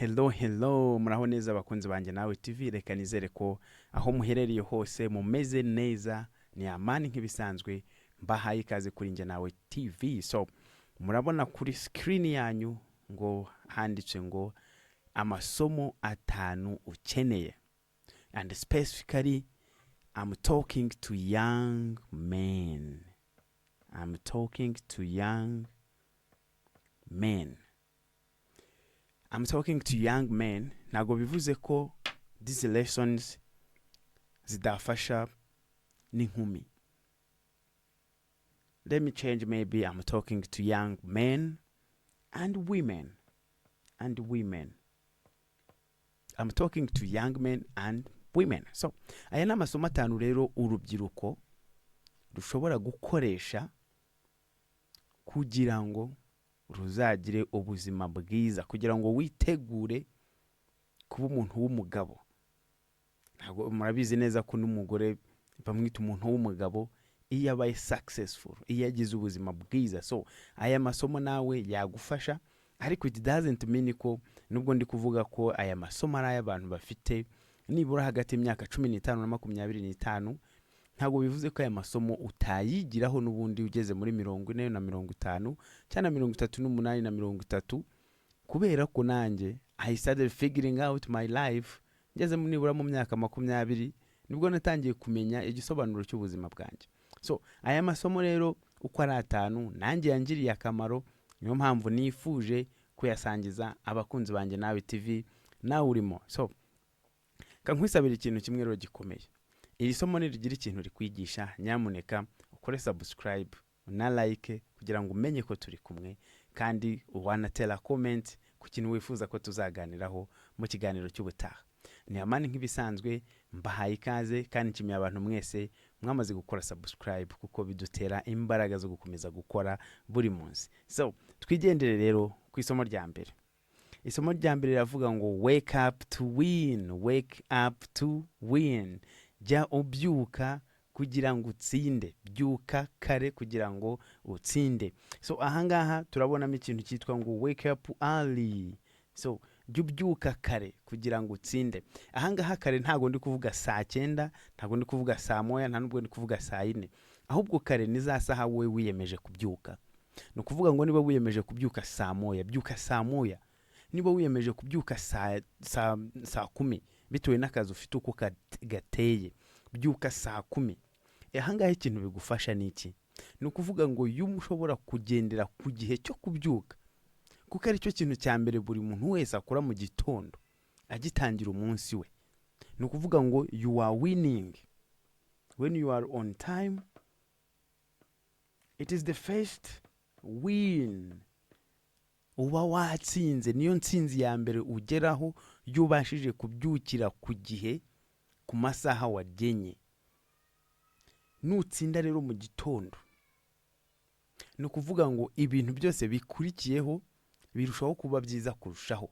Hello, hello, muraho neza abakunzi banjye Nawe TV. Reka nizere ko aho muherereye hose mumeze neza. Ni Amani nk'ibisanzwe, mbahaye ikaze kuri Njye Nawe TV. So murabona kuri screen yanyu ngo handitse ngo amasomo atanu ukeneye, and specifically I'm talking to young men. I'm talking to young men. I'm talking to young men. Ntabwo bivuze ko these lessons zidafasha n'inkumi. Let me change, maybe I'm talking to young men and women, and women. I'm talking to young men and women. So aya ni amasomo atanu rero urubyiruko rushobora gukoresha kugira ngo ruzagire ubuzima bwiza, kugira ngo witegure kuba umuntu w'umugabo. Ntabwo murabizi neza ko n'umugore bamwita umuntu w'umugabo iyo abaye successful, iyo yagize ubuzima bwiza. So aya masomo nawe yagufasha, ariko it doesn't mean ko nubwo ndi kuvuga ko aya masomo ari ay'abantu bafite nibura hagati y'imyaka 15 na 25, ntabwo bivuze ko aya masomo utayigiraho n'ubundi ugeze muri 40 na 50 cyangwa na 38 na 30, kubera ko nanjye I started figuring out my life ngeze nibura mu myaka 20, nibwo natangiye kumenya igisobanuro cy'ubuzima bwanjye. So aya masomo rero uko ari atanu nanjye yangiriye akamaro, niyo mpamvu nifuje kuyasangiza abakunzi banjye Nawe TV, nawe urimo. So kankwisabira ikintu kimwe rero gikomeye: iri somo nirigira ikintu rikwigisha, nyamuneka ukore subscribe na like kugira ngo umenye ko turi kumwe, kandi wanatera comment ku kintu wifuza ko tuzaganiraho mu kiganiro cy'ubutaha. Ni Amani nk'ibisanzwe, mbahaye ikaze kandi nshimiye abantu mwese mwamaze gukora subscribe, kuko bidutera imbaraga zo gukomeza gukora buri munsi. So twigendere rero ku isomo rya mbere. Isomo rya mbere riravuga ngo "Wake up to win." Wake up to win. Jya ubyuka kugira ngo utsinde, byuka kare kugira ngo utsinde. So ahangaha turabonamo ikintu cyitwa ngo "wake up early". So jya ubyuka kare kugira ngo utsinde. Ahangaha kare ntabwo ndi kuvuga saa 9, ntabwo ndi kuvuga saa 1, nta nubwo ndi kuvuga saa 4, ahubwo kare ni za saha wowe wiyemeje kubyuka. Ni ukuvuga ngo niba wiyemeje kubyuka saa 1, byuka saa 1. Niba wiyemeje kubyuka saa 10, bitewe n'akazi ufite uko gateye, byuka saa 10. Ahangaha ikintu bigufasha ni iki? Ni ukuvuga ngo iyo ushobora kugendera ku gihe cyo kubyuka, kuko aricyo kintu cya mbere buri muntu wese akora mu gitondo agitangira umunsi we, ni ukuvuga ngo you are winning when you are on time. It is the first win, uba watsinze. Niyo ntsinzi ya mbere ugeraho iyo ubashije kubyukira ku gihe, ku masaha wagenye. Nutsinda rero mu gitondo, ni ukuvuga ngo ibintu byose bikurikiyeho birushaho kuba byiza kurushaho.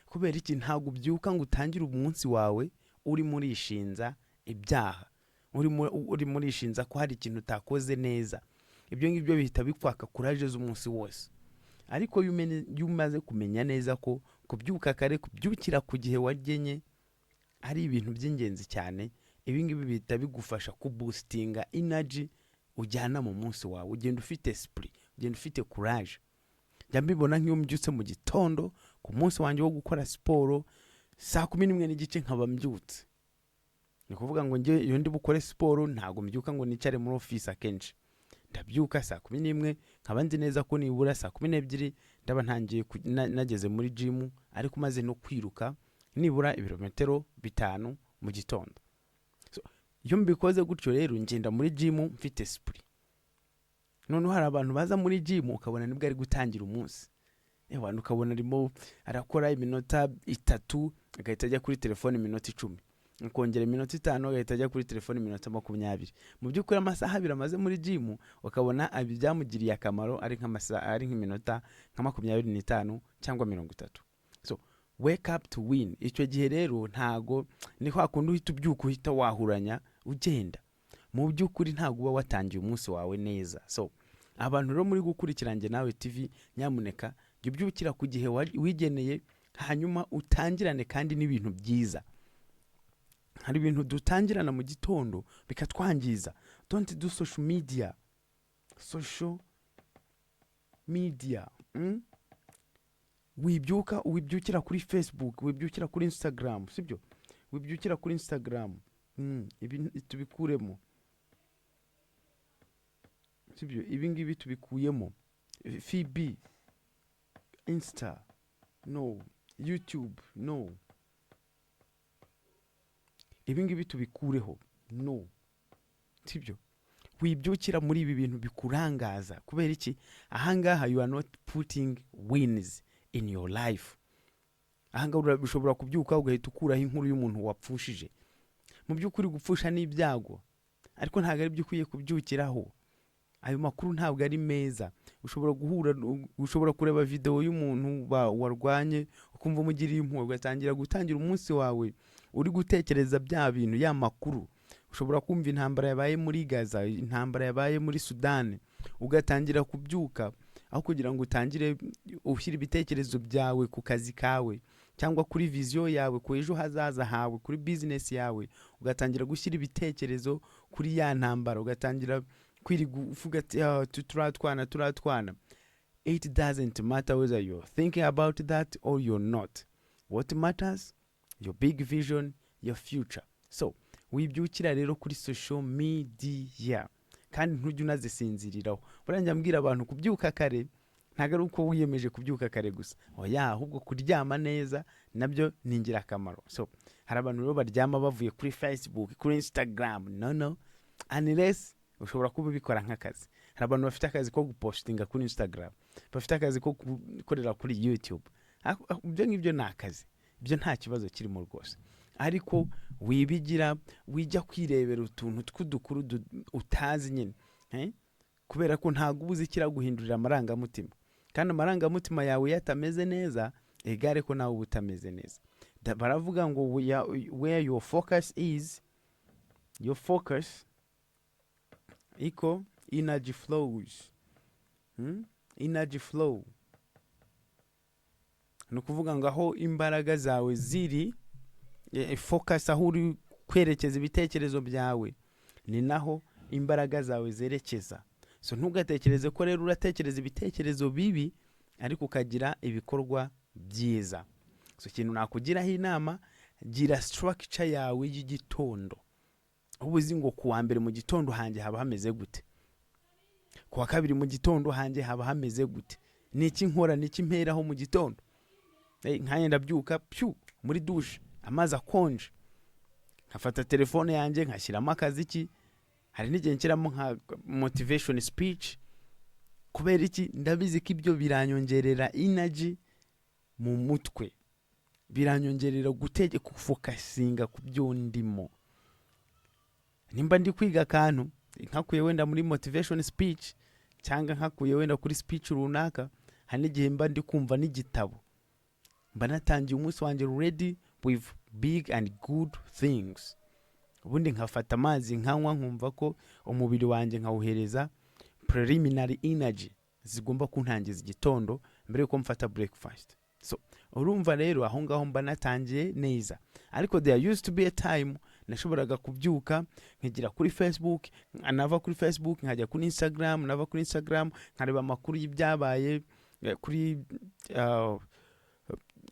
Kubera iki? Ntabwo ubyuka ngo utangire umunsi wawe urimo urishinza ibyaha, urimo urishinza ko hari ikintu utakoze neza. Ibyo ngibyo bihita bikwaka courage z'umunsi wose. Ariko iyo umaze kumenya neza ko kubyuka kare, kubyukira ku gihe wagenye ari ibintu by'ingenzi cyane, ibi ngibi bihita bigufasha kuboostinga energy ujyana mu munsi wawe. Ugenda ufite esprit, ugenda ufite courage. Njya mbibona nk'iyo mbyutse mu gitondo ku munsi wanjye wo gukora siporo, saa 11:30 nkaba mbyutse, ni ukuvuga ngo njye iyo ndi bukore siporo ntabwo mbyuka ngo nicare muri ofisi. Akenshi ndabyuka saa 11, nkaba nzi neza ko nibura saa 12 ndaba ntangiye nageze muri jimu, ariko maze no kwiruka nibura ibirometero 5 mu gitondo. So, iyo mbikoze gutyo rero ngenda muri jimu mfite esprit. Noneho hari abantu baza muri jimu ukabona nibwo ari gutangira umunsi, ewa ukabona arimo arakora iminota 3, agahita ajya kuri telefone iminota 10, akongera iminota 5, agahita ajya kuri telefone iminota 20. Mu by'ukuri amasaha 2 amaze muri jimu, ukabona byamugiriye akamaro ari nk'amasaha, ari nk'iminota nka 25 cyangwa 30. So wake up to win. Icyo gihe rero ntago ni kwa kundi uhita ubyuka uhita wahuranya ugenda. Mu by'ukuri ntabwo uba watangiye umunsi wawe neza. So abantu rero muri gukurikira Njye Nawe TV, nyamuneka jya ubyukira ku gihe wigeneye. Hanyuma utangirane kandi n'ibintu byiza. Hari ibintu dutangirana mu gitondo bikatwangiza. Don't do social media. Social media, Wibyuka, wibyukira kuri Facebook, wibyukira kuri Instagram, sibyo? Wibyukira kuri Instagram. Ibi tubikuremo, sibyo? Ibi ngibi tubikuyemo. FB, Insta, no. YouTube, no. Ibi ngibi tubikureho, no, sibyo? Wibyukira muri ibi bintu bikurangaza. Kubera iki? Ahangaha you are not putting wins in your life. Ahangaha ushobora kubyuka ugahita ukuraho inkuru y'umuntu wapfushije. Mu by'ukuri gupfusha ni ibyago, ariko ntabwo ari byo ukwiye kubyukiraho. Ayo makuru ntabwo ari meza. Ushobora guhura, ushobora kureba videwo y'umuntu warwanye, ukumva umugiriye impuhwe, ugatangira gutangira umunsi wawe uri gutekereza bya bintu, ya makuru. Ushobora kumva intambara yabaye muri Gaza, intambara yabaye muri Sudani, ugatangira kubyuka aho kugira ngo utangire ushyira ibitekerezo byawe ku kazi kawe cyangwa kuri vision yawe, ku ejo hazaza hawe, kuri business yawe, ugatangira gushyira ibitekerezo kuri ya ntambara, ugatangira kwirirwa uvuga ati: "Ah, turatwana, turatwana." It doesn't matter whether you're thinking about that or you're not. What matters, your big vision, your future. So wibyukira rero kuri social media, kandi ntujye unazisinziriraho. Buriya njya mbwira abantu, kubyuka kare ntabwo ari uko wiyemeje kubyuka kare gusa, oya, ahubwo kuryama neza nabyo ni ingirakamaro. So hari abantu rero baryama bavuye kuri Facebook, kuri Instagram. No, no, unless ushobora kuba ubikora nk'akazi. Hari abantu bafite akazi ko gupostinga kuri Instagram, bafite akazi ko gukorera kuri YouTube. Ibyo ngibyo ni akazi, ibyo nta kibazo kirimo rwose. Ariko wibigira wijya kwirebera utuntu tw'udukuru utazi nyine, eh? Kubera ko ntabwo uba uzi ikiraguhindurira amarangamutima, kandi amarangamutima yawe iyo atameze neza, egare ko nawe uba utameze neza. Baravuga ngo where your focus is, your focus equal energy flows. Energy flow ni ukuvuga ngo aho imbaraga zawe ziri, focus, aho uri kwerekeza ibitekerezo byawe, ni naho imbaraga zawe zerekeza. So ntugatekereze ko rero uratekereza ibitekerezo bibi ariko ukagira ibikorwa byiza. So ikintu nakugiraho inama, gira structure yawe y'igitondo. Uba uzi ngo ku wa mbere mu gitondo hanjye haba hameze gute, ku wa kabiri mu gitondo hanjye haba hameze gute, ni iki nkora, ni iki mperaho mu gitondo. Nkanjye ndabyuka, pyu, muri douche, amazi akonje, nkafata telefone yanjye nkashyiramo akaziki. Hari n'igihe nshyiramo nka motivation speech. Kubera iki? Ndabizi ko ibyo biranyongerera energy mu mutwe, biranyongerera gufocusinga ku byo ndimo. Nimba ndi kwiga akantu nkakuye wenda muri motivation speech cyangwa nkakuye wenda kuri speech runaka, hari n'igihe mba ndi kumva n'igitabo, mba natangiye umunsi wanjye ready with big and good things. Ubundi nkafata amazi nkanywa, nkumva ko umubiri wanjye nkawuhereza preliminary energy zigomba kuntangiza igitondo mbere yuko mfata breakfast. So urumva rero aho ngaho mba natangiye neza. Ariko there used to be a time nashoboraga kubyuka nkigira kuri Facebook, nava kuri Facebook nkajya kuri Instagram, nava kuri Instagram nkareba amakuru y'ibyabaye kuri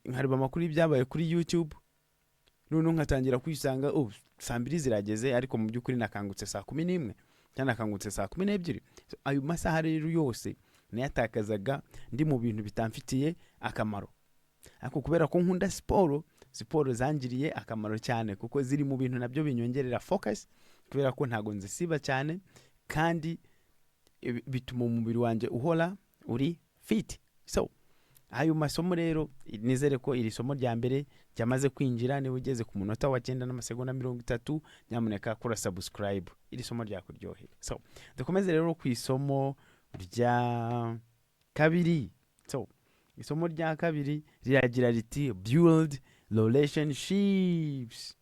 nkareba amakuru y'ibyabaye kuri YouTube, noneho nkatangira kwisanga, oh, saa 2 zirageze, ariko mu by'ukuri nakangutse saa 11 cyangwa nakangutse saa 12. So, ayo masaha rero yose nayatakazaga ndi mu bintu bitamfitiye akamaro. Ariko kubera ko nkunda siporo, siporo zangiriye akamaro cyane, kuko ziri mu bintu nabyo binyongerera focus, kubera ko ntabwo nzisiba cyane, kandi bituma umubiri wanjye uhora uri fit. So ayo masomo rero, nizere ko iri somo rya mbere ryamaze kwinjira. Niba ugeze ku munota wa 9 n'amasegonda 30, nyamuneka kora subscribe, iri somo ryakuryoheye. So dukomeze rero ku isomo rya kabiri. So isomo rya kabiri riragira riti: "Build relationships",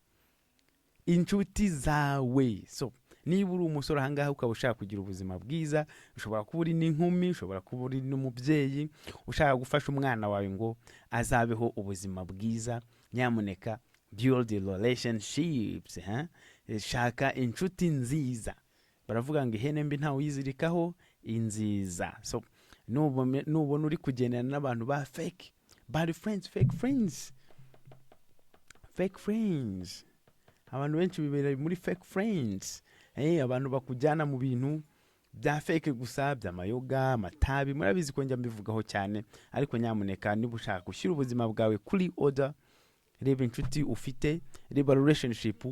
inshuti zawe. So Niba uri umusore ahangaha ukaba ushaka kugira ubuzima bwiza, ushobora kuba uri n'inkumi, ushobora kuba uri n'umubyeyi ushaka gufasha umwana wawe ngo azabeho ubuzima bwiza, nyamuneka build relationships, huh? Shaka inshuti nziza. Baravuga ngo ihene mbi ntawe uyizirikaho inziza. So nubona uri kugendana n'abantu ba fake, bad friends, fake friends, fake friends, abantu benshi bibera muri fake friends, abantu bakujyana mu bintu bya fake gusa, by'amayoga, amatabi, murabizi ko njya mbivugaho cyane. Ariko nyamuneka, niba ushaka gushyira ubuzima bwawe kuri order, reba inshuti ufite, reba relationship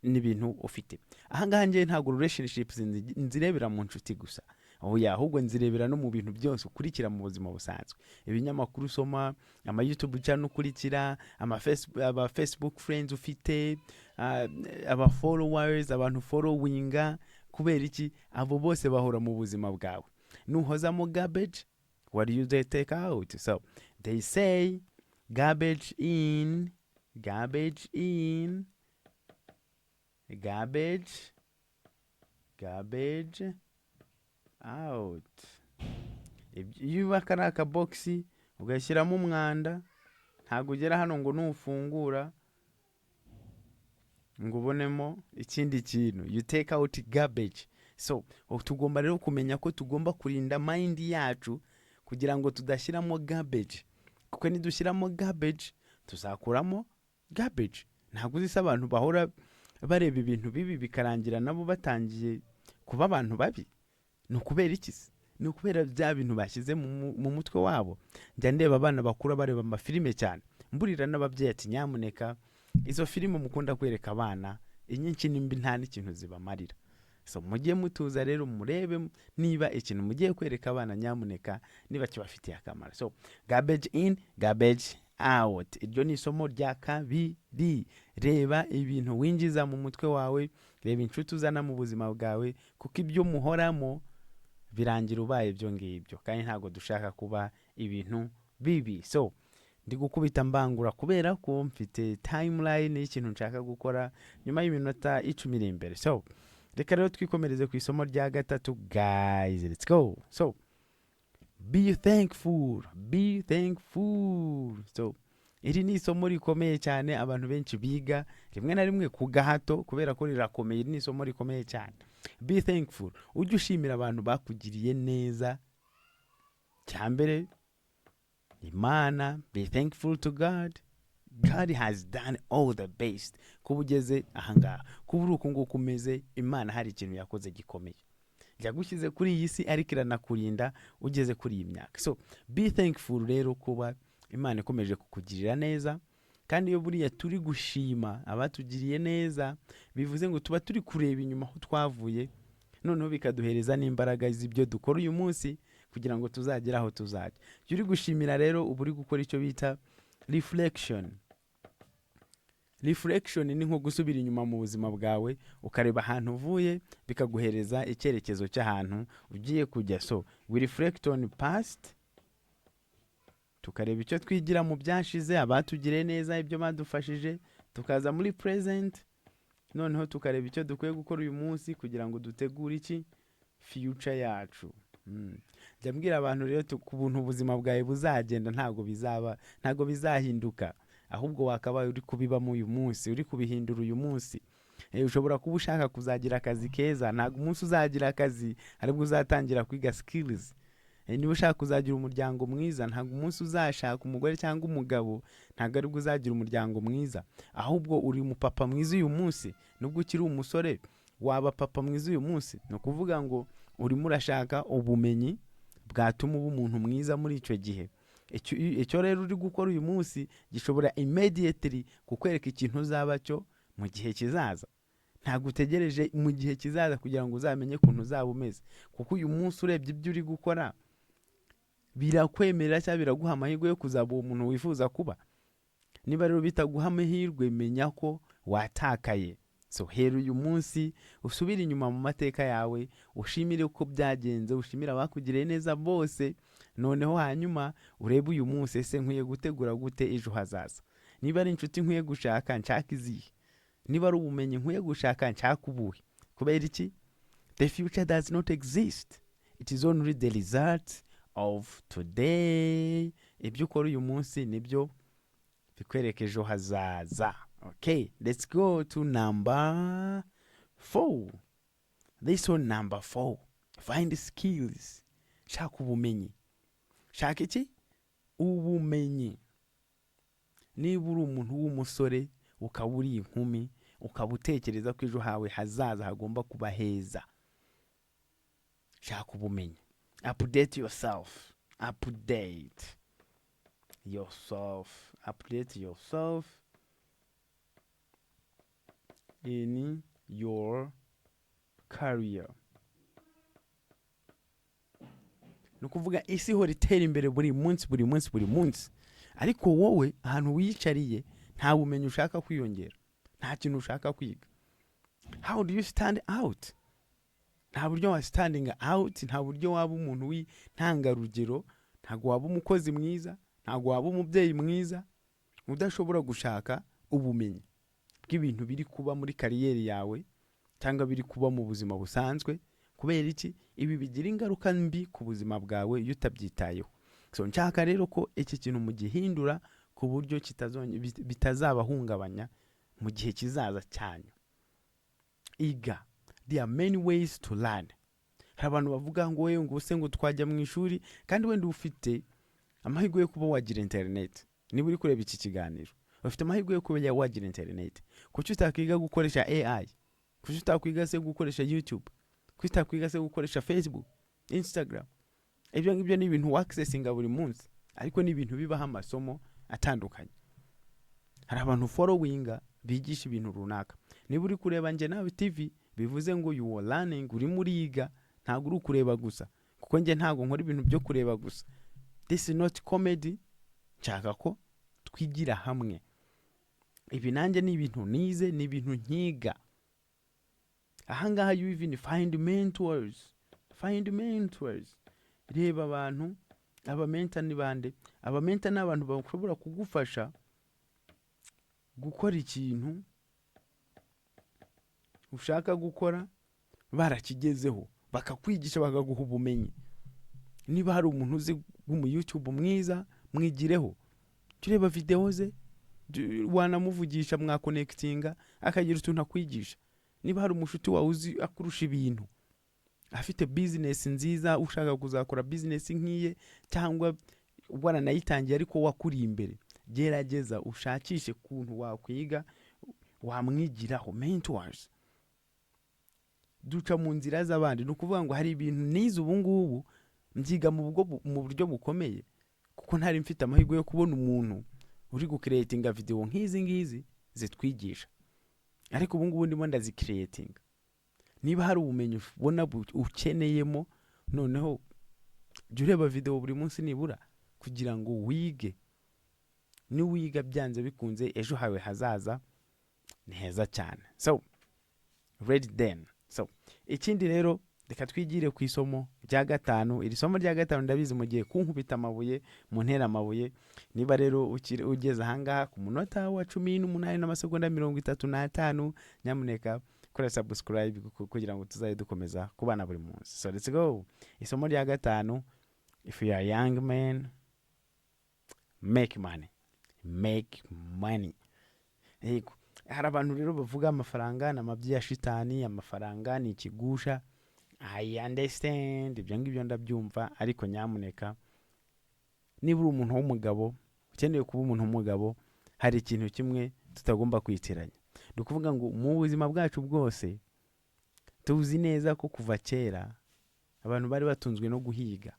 n'ibintu ufite. Ahangaha njyewe ntabwo relationships nzirebera mu nshuti gusa, oya, ahubwo nzirebera no mu bintu byose ukurikira mu buzima busanzwe: ibinyamakuru usoma, ama YouTube channel ukurikira, aba Facebook friends ufite, aba followers, abantu followinga. Kubera iki? Abo bose bahora mu buzima bwawe. Nuhozamo garbage, what do you they take out? So they say garbage in, garbage in, garbage, garbage out. Iyo ubaka ari akabogisi ugashyiramo umwanda, ntabwo ugera hano ngo nufungura ngo ubonemo ikindi kintu. You take out garbage. So tugomba rero kumenya ko tugomba kurinda mind yacu kugira ngo tudashyiramo garbage, kuko nidushyiramo garbage tuzakuramo garbage. Ntabwo uzi se abantu bahora bareba ibintu bibi bikarangira nabo batangiye kuba abantu babi? Ni ukubera iki se? Ni ukubera bya bintu bashyize mu mutwe wabo. Njya ndeba abana bakura bareba amafilime cyane, mburira n'ababyeyi ati: "Nyamuneka, izo filime mukunda kwereka abana, inyinshi ni mbi, nta n'ikintu zibamarira." So mujye mutuza rero murebe niba ikintu mugiye kwereka abana, nyamuneka, niba kibafitiye akamaro. So garbage in, garbage out. Iryo ni isomo rya kabiri. Reba ibintu winjiza mu mutwe wawe, reba inshuti uzana mu buzima bwawe, kuko ibyo muhoramo birangira ubaye ibyo ngibyo, kandi ntabwo dushaka kuba ibintu bibi. So ndi gukubita mbangura kubera ko mfite timeline y'ikintu nshaka gukora nyuma y'iminota 10 iri imbere. So reka rero twikomereze ku isomo rya gatatu. Guys, let's go. So be thankful, be thankful. So iri ni isomo rikomeye cyane abantu benshi biga rimwe na rimwe ku gahato kubera ko rirakomeye. Iri ni isomo rikomeye cyane. Be thankful, ujye ushimira abantu bakugiriye neza. Cyambere, Imana. Be thankful to God. God has done all the best. Kuba ugeze ahangaha, kuba uri uku nguku umeze, Imana hari ikintu yakoze gikomeye. Yagushyize kuri iyi si, ariko iranakurinda ugeze kuri iyi myaka. So be thankful rero kuba Imana ikomeje kukugirira neza. Kandi iyo buriya turi gushima abatugiriye neza, bivuze ngo tuba turi kureba inyuma aho twavuye, noneho bikaduhereza n'imbaraga z'ibyo dukora uyu munsi kugira ngo tuzagere aho tuzajya. Iyo uri gushimira rero, uba uri gukora icyo bita reflection. Reflection ni nko gusubira inyuma mu buzima bwawe ukareba ahantu uvuye, bikaguhereza icyerekezo cy'ahantu ugiye kujya. So we reflect on past, tukareba icyo twigira mu byashize, abatugiriye neza, ibyo badufashije, tukaza muri present, noneho tukareba icyo dukwiye gukora uyu munsi kugira ngo dutegure iki? Future yacu. Njya mbwira abantu rero ku buntu ubuzima bwawe buzagenda, ntabwo bizaba, ntabwo bizahinduka, ahubwo wakabaye uri kubibamo uyu munsi, uri kubihindura uyu munsi. Ushobora kuba ushaka kuzagira akazi keza, ntabwo umunsi uzagira akazi aribwo uzatangira kwiga skills. Niba ushaka kuzagira umuryango mwiza, ntabwo umunsi uzashaka umugore cyangwa umugabo ntabwo aribwo uzagira umuryango mwiza, ahubwo uri umupapa mwiza uyu munsi. Nubwo ukiri umusore, waba papa mwiza uyu munsi. Ni ukuvuga ngo urimo urashaka ubumenyi bwatuma uba umuntu mwiza muri icyo gihe. Icyo rero uri gukora uyu munsi gishobora immediately kukwereka ikintu uzaba cyo mu gihe kizaza. Ntabwo utegereje mu gihe kizaza kugira ngo uzamenye ukuntu uzaba umeze, kuko uyu munsi urebye ibyo uri gukora birakwemerera cyangwa biraguha amahirwe yo kuzaba uwo muntu wifuza kuba. Niba rero bitaguha amahirwe, menya ko watakaye. So hera uyu munsi usubire inyuma mu mateka yawe, ushimire uko byagenze, ushimire abakugiriye neza bose, noneho hanyuma urebe uyu munsi: ese nkwiye gutegura gute ejo hazaza? Niba ari inshuti nkwiye gushaka, nshaka izihe? Niba ari ubumenyi nkwiye gushaka, nshaka ubuhe? Kubera iki? The future does not exist, it is only the result of today. Ibyo ukora uyu munsi nibyo bikwereka ejo hazaza. Okay, let's go to number four. This one, number four, find skills. Shaka ubumenyi. Shaka iki? Ubumenyi. Niba uri umuntu w'umusore, ukaba uri inkumi, ukaba utekereza ko ejo hawe hazaza hagomba kuba heza, shaka ubumenyi. Update yourself, update yourself, update yourself in your career. Ni ukuvuga isi ihora itera imbere buri munsi, buri munsi, buri munsi, ariko wowe ahantu wiyicariye nta bumenyi ushaka kwiyongera, nta kintu ushaka kwiga. How do you stand out? Nta buryo wa standing out, nta buryo waba umuntu w'intangarugero, ntabwo waba umukozi mwiza, ntabwo waba umubyeyi mwiza udashobora gushaka ubumenyi bw'ibintu biri kuba muri career yawe cyangwa biri kuba mu buzima busanzwe. Kubera iki? Ibi bigira ingaruka mbi ku buzima bwawe iyo utabyitayeho. So nshaka rero ko iki kintu mugihindura ku buryo bitazabahungabanya mu gihe kizaza cyanyu. Iga. There are many ways to learn. Hari abantu bavuga ngo we ngo se ngo twajya mu ishuri, kandi wenda ufite amahirwe yo kuba wagira internet. Niba uri kureba iki kiganiro, ufite amahirwe yo kuba wagira internet. Kuki utakwiga gukoresha AI? Kuki utakwiga se gukoresha YouTube? Kuki utakwiga se gukoresha Facebook, Instagram? Ibyo ngibyo ni ibintu wakisesinga buri munsi, ariko ni ibintu bibaho amasomo atandukanye. Hari abantu followinga bigisha ibintu runaka. Niba uri kureba Njye Nawe TV, bivuze ngo you are learning, urimo uriga, ntabwo uri kureba gusa, kuko njye ntabwo nkora ibintu byo kureba gusa. This is not comedy. Nshaka ko twigira hamwe. Ibi nanjye ni ibintu nize, ni ibintu nkiga ahangaha. You even find mentors, find mentors. Reba abantu, aba mentor ni bande? Aba mentor ni abantu bashobora kugufasha gukora ikintu ushaka gukora barakigezeho, bakakwigisha, bakaguha ubumenyi. Niba hari umuntu uzi w'umu YouTube mwiza, mwigireho. Jya ureba videwo ze, wanamuvugisha, mwakonekitinga, akagira utuntu akwigisha. Niba hari umushuti wawe uzi akurusha ibintu, afite business nziza, ushaka kuzakora business nk'iye cyangwa waranayitangiye ariko wakuriye imbere, gerageza ushakishe ukuntu wakwiga, wamwigiraho. Mentors, duca mu nzira z'abandi. Ni ukuvuga ngo hari ibintu nize ubu ngubu mbyiga mu buryo bukomeye, kuko ntari mfite amahirwe yo kubona umuntu uri gukiretinga videwo nk'izi ngizi zitwigisha, ariko ubu ngubu ndimo ndazikiretinga. Niba hari ubumenyi ubona ukeneyemo, noneho jya ureba videwo buri munsi nibura kugira ngo wige. Niwiga, byanze bikunze ejo hawe hazaza ni heza cyane. So ready then. So ikindi rero, reka twigire ku isomo rya gatanu. Iri somo rya gatanu, ndabizi mugiye kunkubita amabuye, mu ntera amabuye. Niba rero ugeze ahangaha ku munota wa 18 n'amasegonda 35, nyamuneka kora subscribe kugira ngo tuzajye dukomeza kubana buri munsi. So let's go. Isomo rya gatanu: if you are a young man, make money, make money. Yego, hari abantu rero bavuga amafaranga ni amabyi ya shitani, amafaranga ni ikigusha. I understand, ibyo ngibyo ndabyumva, ariko nyamuneka niba uri umuntu w'umugabo, ukeneye kuba umuntu w'umugabo, hari ikintu kimwe tutagomba kwitiranya. Ni ukuvuga ngo mu buzima bwacu bwose tuzi neza ko kuva kera abantu bari batunzwe no guhiga,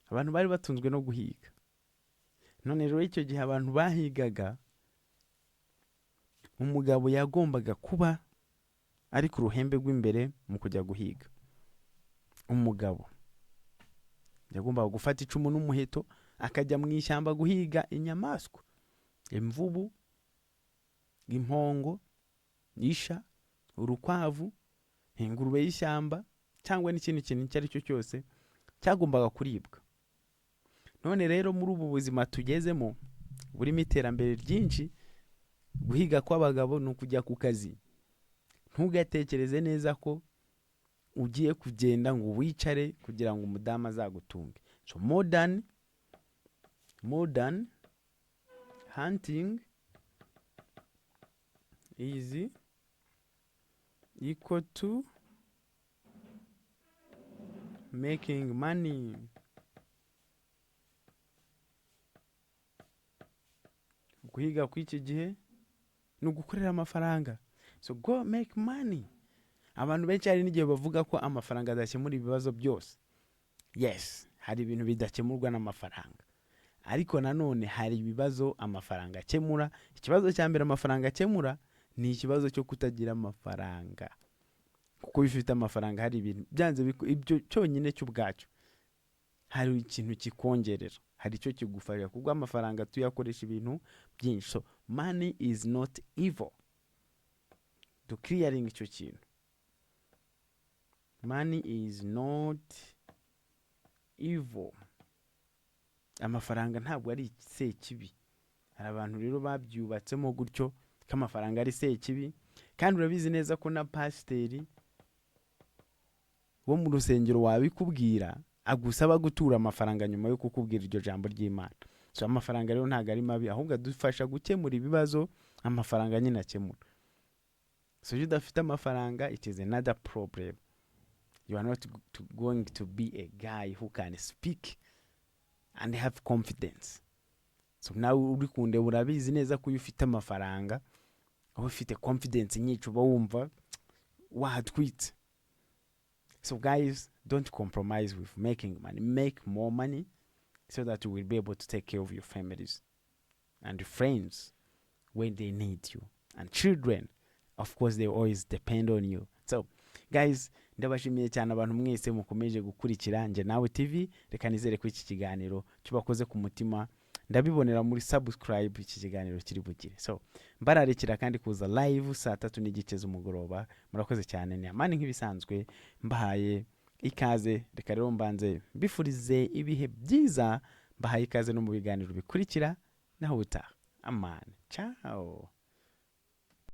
abantu bari batunzwe no guhiga. None rero icyo gihe abantu bahigaga, umugabo yagombaga kuba ari ku ruhembe rw'imbere mu kujya guhiga. Umugabo yagombaga gufata icumu n'umuheto, akajya mu ishyamba guhiga inyamaswa: imvubu, impongo, isha, urukwavu, ingurube y'ishyamba cyangwa n'ikindi kintu icyo ari cyo cyose cyagombaga kuribwa. None rero muri ubu buzima tugezemo burimo iterambere ryinshi, guhiga kw'abagabo ni ukujya ku kazi. Ntugatekereze neza ko ugiye kugenda ngo wicare kugira ngo umudamu azagutunge. So modern hunting is equal to making money. Guhiga kw'iki gihe ni ugukorera amafaranga. So go make money. Abantu benshi hari n'igihe bavuga ko amafaranga adakemura ibibazo byose. Yes, hari ibintu bidakemurwa n'amafaranga, ariko nanone hari ibibazo amafaranga akemura. Ikibazo cya mbere amafaranga akemura ni ikibazo cyo kutagira amafaranga, kuko iyo ufite amafaranga hari ibintu byanze ibyo cyonyine cy'ubwacyo hari ikintu kikongerera, hari icyo kigufasha, kuko amafaranga tuyakoresha ibintu byinshi. So money is not evil. To clearing icyo kintu, money is not evil. Amafaranga ntabwo ari sekibi. Hari abantu rero babyubatsemo gutyo ko amafaranga ari sekibi, kandi urabizi neza ko na pasiteri wo mu rusengero wabikubwira, agusaba gutura amafaranga nyuma yo kukubwira iryo jambo ry'Imana. So amafaranga rero ntabwo ari mabi, ahubwo adufasha gukemura ibibazo amafaranga nyine akemura. So iyo udafite amafaranga, it is another problem. You are not going to be a guy who can speak and have confidence. So nawe uri kundeba urabizi neza ko iyo ufite amafaranga uba ufite confidence nyinshi, uba wumva wahatwitse. So guys, don't compromise with making money. Make more money so that you will be able to take care of your families and friends when they need you, and children, of course, they always depend on you. So guys, ndabashimiye cyane abantu mwese mukomeje gukurikira Njye Nawe TV. Reka nizere ko iki kiganiro kibakoze ku mutima, ndabibonera muri subscribe iki kiganiro kiri bugire. So mbararikira kandi kuza live saa 3:30 z'umugoroba. Murakoze cyane, ni Amani nk'ibisanzwe, mbahaye ikaze. Reka rero mbanze mbifurize ibihe byiza, mbahaye ikaze no mu biganiro bikurikira. Naho ubutaha, Amani, ciao.